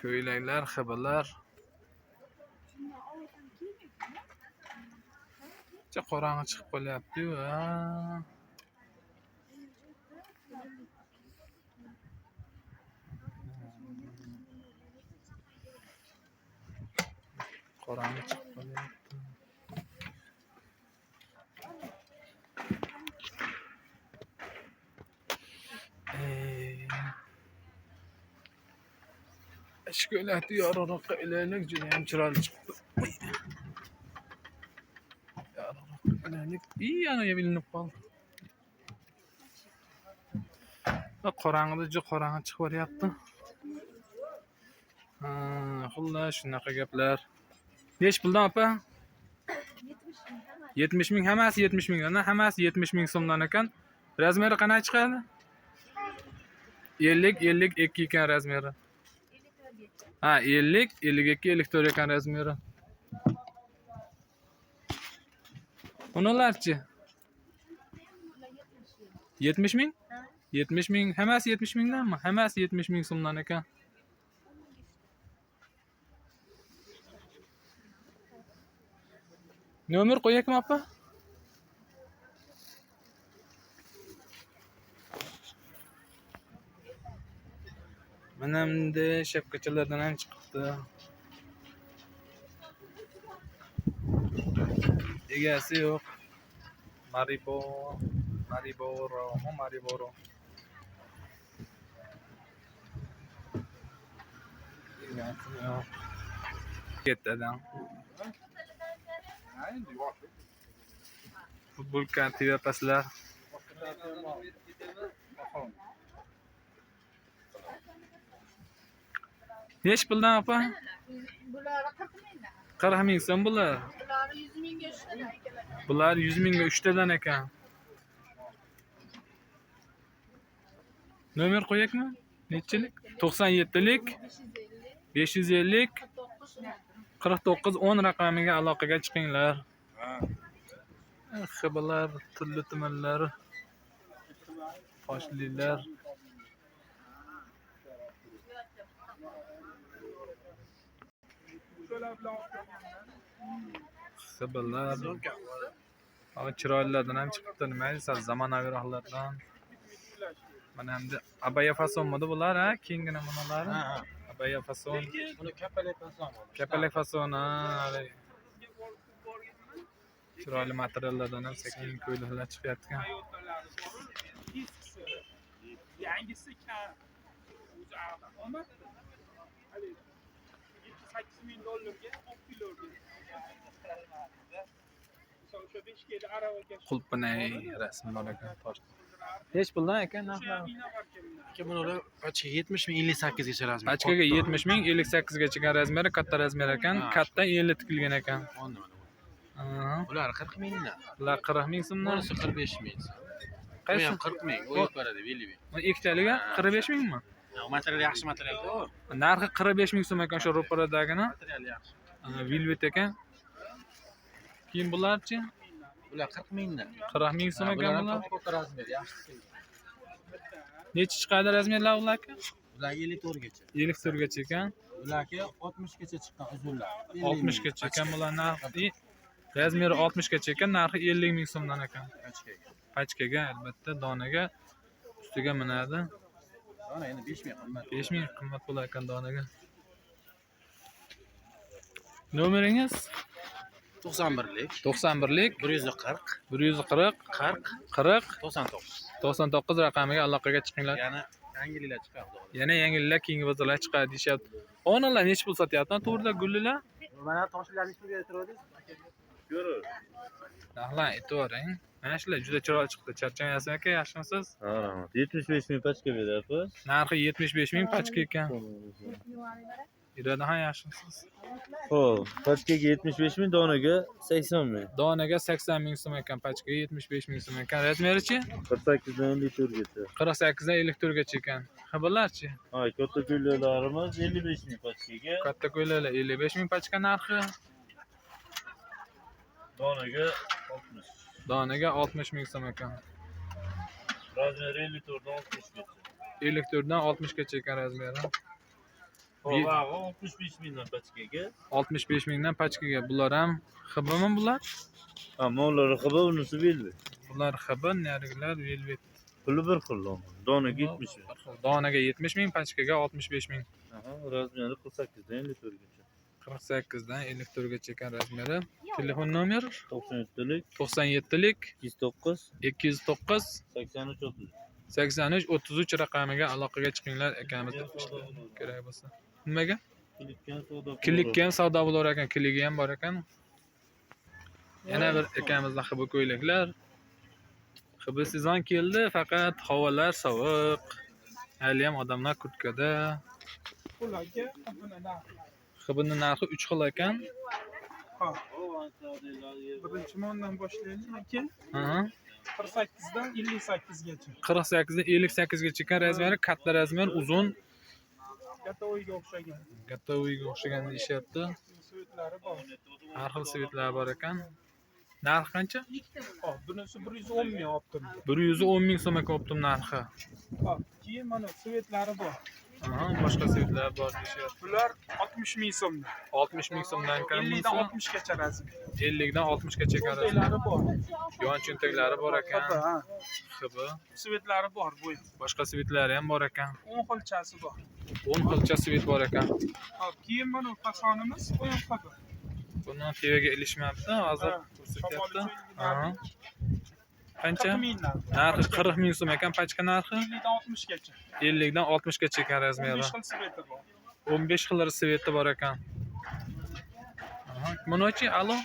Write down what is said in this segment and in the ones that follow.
Ko'ylaklar, xibilar. Ancha qorong'i chiqib qolyapti-yu. Qorong'i chiqib qolyapti. Shu ko'ylakni yorug'roqqa ilaylik, juda ham chiroyli chiqibdi. Yorug'roqqa ilaylik. Yana ham ilinib qoldi. Qorong'ida juda qorong'i chiqib boryapti. Xullas shunaqa gaplar. Nech puldan opa? 70 ming, hammasi 70 mingdan, hammasi 70 ming so'mdan ekan. Razmeri qanday chiqadi? 50, 52 ekan razmeri. Ha, 50, 52, 54 ekan razmeri. Bunalarchi? 70 ming? 70 ming, hammasi 70 mingdanmi? Hammasi 70 ming so'mdan ekan. Nomer qo'yakmi opa? Mana bunday shapkachalardan ham chiqibdi. Egasi yo'q. Maribo, Mariboro, Mariboro. Egasi yo'q. Ketadi. Futbolka tevapaslar. Nech puldan opa? Bular 40 mingdan. 40 ming so'm bular. Bular 100 mingga 3 tadan ekan. Bular 100 mingga 3 tadan ekan. Nomer qo'yakmi? Nechilik? 97lik 550 49 10 raqamiga aloqaga chiqinglar. Xibilar, turli tumanlar, toshlilar. Xibilar. Ama chiroylilardan ham chiqibdi, nima deysiz, zamonaviyroqlardan. Mana endi abaya fasonmidi bular, ha? Keyingi namunalari. Abaya fason. Buni kapalak fason bo'ladi. Kapalak fason, ha. Chiroyli materiallardan ham sekin ko'ylaklar chiqayotgan. Yangisi kam. O'zi omad. Hali 8 ming dollarga olib keluvdi. Misol o'sha 5 kilo aravaga Qulpinay rasm bor ekan tosh. Nech puldan ekan narxlari? Aka, buni pachka 70 ming 58 gacha razmer. Pachkaga 70 ming 58 gacha ekan razmeri, katta razmer ekan, katta 50 tikilgan ekan. Bular 40 mingdan. Bular 40 ming so'mdan. Bunisi 45 ming. Qaysi? Bu ham 40 ming, o'yib boradi, 50 ming. Ikkitaligi 45 mingmi? Material yaxshi material. Narxi 45 ming so'm ekan o'sha ro'paradagini. Material yaxshi. Velvet ekan. Keyin bularchi? Bular 40 mingdan. 40 ming so'm ekan bular. Katta razmer, yaxshisi. Necha chiqadi razmerlar ularga? Bular 54 gacha. 54 gacha ekan. Bularga 60 gacha chiqqan uzunlar. 60 gacha ekan bular narxi. Razmeri 60 gacha ekan, narxi 50 ming so'mdan ekan. Pachkaga. Pachkaga albatta, donaga ustiga minadi. Dona endi 5 ming qimmat. 5 ming qimmat bo'lar ekan donaga. Nomeringiz? 91lik. 91lik. 140. 140. 40. 40. 99. 99 raqamiga aloqaga chiqinglar. Yana yangiliklar chiqadi. Yana yangiliklar, keyingi bozorlar chiqadi deyishyapti. Onalar necha pul sotyapti? To'g'rida gullilar? Mana toshlarni necha pulga aytirdingiz? Ko'rur. Narxlar aytavering. Mana shular juda chiroyli chiqdi. Charchamayapsiz aka, yaxshimisiz? Ha, rahmat. 75 ming pachka beryapmiz. Narxi 75 ming pachka ekan. Irodaxon, yaxshimisiz? Xo'p, pachkaga 75 ming, donaga 80 ming. Donaga 80 ming so'm ekan, pachkaga 75 ming so'm ekan. Razmerichi? 48 dan 54 gacha. 48 dan 54 gacha ekan. Xibilarchi? Ha, katta ko'ylaklarimiz 55 ming pachkaga. Katta ko'ylaklar 55 ming pachka narxi. Donaga 60. Donaga 60 ming so'm ekan. Razmeri 54 dan 60 gacha. 54 dan 60 gacha ekan razmeri. Hop, 65 mingdan pachkaga. 65 mingdan pachkaga. Bular ham xibimi bular? Ha, molari xibi, unisi velvet. Bular xibi, narigilar velvet. Puli bir xil donaga 70 ming. Bir xil. Donaga 70 ming, pachkaga 65 ming. Aha, razmeri 48 dan 54 gacha. 48 dan 54 gacha ekan razmeri. Telefon nomer 97lik 97lik 209 209 83 30. 83 33 raqamiga aloqaga chiqinglar akamiz kerak bo'lsa. Nimaga? Kilikkan savdo. Kilikka ham savdo bo'lar ekan, kiligi ham bor ekan. Yana bir akamizda xibi ko'ylaklar. Xibi sezon keldi, faqat havolar sovuq. Hali ham odamlar kurtkada. Ularga buni narxi. Xibini narxi 3 xil ekan. Birinchi mondan boshlaylik aka. Aha. 48 dan 58 gacha. 48 dan 58 gacha ekan razmeri, katta razmer, uzun, Katta o'yga o'xshagan. katta uyga o'xshagan deyishyapti. Svetlari bor. Har xil svetlar bor ekan. Narxi qancha? Hop, bunisi 110 ming olib 110 ming so'm ekan optim narxi. Hop, keyin mana svetlari bor. Aha, boshqa svetlar bor deyishyapti. Bular 60 ming so'mdan. 60 ming so'mdan ekan 50 dan bunisi. 60 gacha razm. 50 dan 60 gacha ekan razmeri. Cho'ntaklari bor. Yon cho'ntaklari bor ekan. Xibi, ha. Xibi. Svetlari bor bu ham. Boshqa svetlari ham bor ekan. 10 xilchasi bor. 10 xilcha svet bor ekan. Hop, keyin mana fasonimiz bu ham xibi. Buni tevaga ilishmabdi, hozir Ha, ko'rsatyapti. shamol Aha. Qancha? 40 mingdan. Narxi 40 ming so'm ekan pachka narxi. 50 dan 60 gacha. 50 dan 60 gacha ekan razmeri. 15 xil sveti bor. 15 xil sveti bor ekan. Aha, Buni-chi, alo,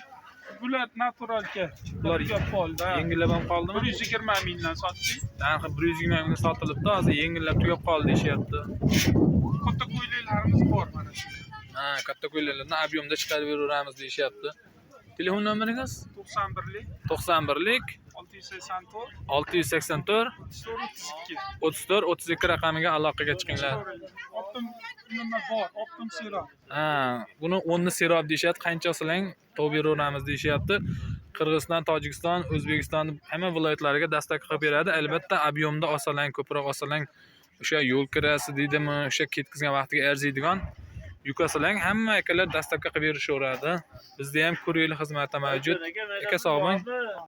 Bular naturalka. Bular Tugab qoldi. ha. yengillab ham qoldimi? 120 mingdan sotdik. Narxi 120 mingga sotilibdi, hozir yengillab tugab qoldi deyishyapti. Katta ko'ylaklarimiz bor mana shu. Ha, katta ko'ylaklarni объемda chiqarib beraveramiz deyishyapti. Telefon nomeringiz? 91lik 91lik 684 684 34 32. 34 32 raqamiga aloqaga chiqinglar. Optim nima bor? Optim serob. Ha, buni 10 ni serob deyishyapti. Qancha olsang tov beraveramiz deyishyapti. Qirg'iziston, Tojikiston, O'zbekiston hamma viloyatlariga dastak qilib beradi. Albatta, объемda olsalang, ko'proq olsalang, o'sha yo'l kirasi deydimi, o'sha ketkizgan vaqtiga arziydigan yuk olsalang, hamma akalar dastavka qilib berishaveradi. Bizda ham kuryer xizmati mavjud. Aka, sog' bo'ling.